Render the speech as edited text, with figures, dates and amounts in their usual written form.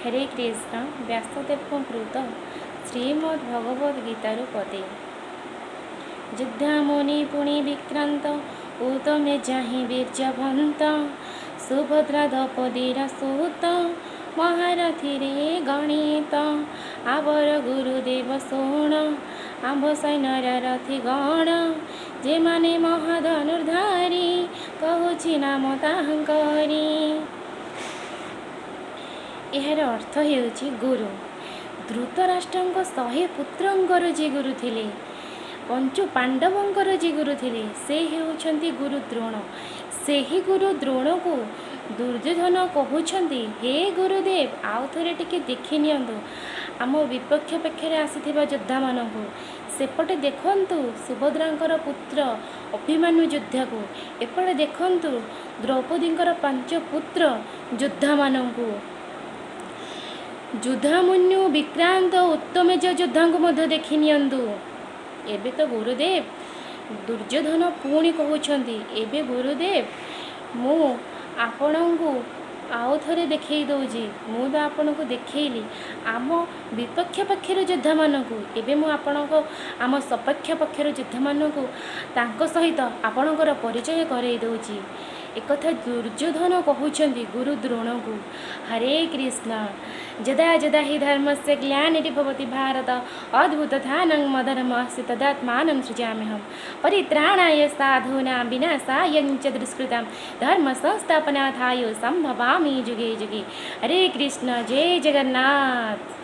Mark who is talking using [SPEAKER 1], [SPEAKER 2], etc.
[SPEAKER 1] ହରେ କୃଷ୍ଣ। ବ୍ୟାସଦେବଙ୍କ କୃତ ଶ୍ରୀମଦ୍ ଭଗବତ ଗୀତାରୁ ପଦେ। ଯୁଦ୍ଧାମୁନି ପୁଣି ବିକ୍ରାନ୍ତ, ଉତ୍ତମେ ଯାହିଁ ବୀର୍ଯ୍ୟବନ୍ତ, ସୁଭଦ୍ରା ଦ୍ରୌପଦୀର ସୁତ, ମହାରଥୀରେ ଗଣିତ। ଆବର ଗୁରୁଦେବ ଶୁଣ, ଆମ୍ଭ ସୈନ୍ୟର ରଥୀ ଗଣ, ଯେମାନେ ମହାଧନୁର୍ଧାରୀ, କହୁଛି ନାମ ତାହାଙ୍କରି। ଏହାର ଅର୍ଥ ହେଉଛି, ଗୁରୁ ଧୃତରାଷ୍ଟ୍ରଙ୍କ 100 ପୁତ୍ରଙ୍କର ଯିଏ ଗୁରୁ ଥିଲେ, ପଞ୍ଚୁ ପାଣ୍ଡବଙ୍କର ଯିଏ ଗୁରୁ ଥିଲେ, ସେ ହେଉଛନ୍ତି ଗୁରୁ ଦ୍ରୋଣ। ସେହି ଗୁରୁ ଦ୍ରୋଣକୁ ଦୁର୍ଯ୍ୟୋଧନ କହୁଛନ୍ତି, ହେ ଗୁରୁଦେବ, ଆଉ ଥରେ ଟିକେ ଦେଖି ନିଅନ୍ତୁ ଆମ ବିପକ୍ଷ ପକ୍ଷରେ ଆସିଥିବା ଯୋଦ୍ଧାମାନଙ୍କୁ। ସେପଟେ ଦେଖନ୍ତୁ ସୁଭଦ୍ରାଙ୍କର ପୁତ୍ର ଅଭିମନ୍ୟୁ ଯୋଦ୍ଧାକୁ, ଏପଟେ ଦେଖନ୍ତୁ ଦ୍ରୌପଦୀଙ୍କର ପାଞ୍ଚ ପୁତ୍ର ଯୋଦ୍ଧାମାନଙ୍କୁ, ଯୁଧାମନ୍ୟୁ, ବିକ୍ରାନ୍ତ, ଉତ୍ତମେଜ ଯୋଦ୍ଧାଙ୍କୁ ମଧ୍ୟ ଦେଖି ନିଅନ୍ତୁ। ଏବେ ତ ଗୁରୁଦେବ, ଦୁର୍ଯ୍ୟୋଧନ ପୁଣି କହୁଛନ୍ତି, ଏବେ ଗୁରୁଦେବ, ମୁଁ ଆପଣଙ୍କୁ ଆଉ ଥରେ ଦେଖେଇ ଦେଉଛି। ମୁଁ ତ ଆପଣଙ୍କୁ ଦେଖେଇଲି ଆମ ବିପକ୍ଷ ପକ୍ଷର ଯୋଦ୍ଧାମାନଙ୍କୁ, ଏବେ ମୁଁ ଆପଣଙ୍କ ଆମ ସପକ୍ଷ ପକ୍ଷର ଯୋଦ୍ଧାମାନଙ୍କୁ, ତାଙ୍କ ସହିତ ଆପଣଙ୍କର ପରିଚୟ କରେଇ ଦେଉଛି। ଏକଥା ଦୁର୍ଯ୍ୟୋଧନ କହୁଛନ୍ତି ଗୁରୁ ଦ୍ରୋଣକୁ। ହରେ କୃଷ୍ଣ। ଯଦା ଯଦା ହି ଧର୍ମସ୍ୟ ଗ୍ଲାନିର୍ଭବତି ଭାରତ, ଅଦ୍ଭୁତଥାନଂ ମଧର୍ମस्य ତଦାତ୍ମାନଂ ସୃଜାମ୍ୟହम्, ପରିତ୍ରାଣାୟ ସାଧୂନାं ବିନାଶାୟ ଚ ଦୁଷ୍କୃତାं, ଧର୍ମ ସଂସ୍ଥାପନାର୍ଥାୟ ସମ୍ଭବାମି ଯୁଗେ ଯୁଗେ। ହରେ କୃଷ୍ଣ, ଜୟ ଜଗନ୍ନାଥ।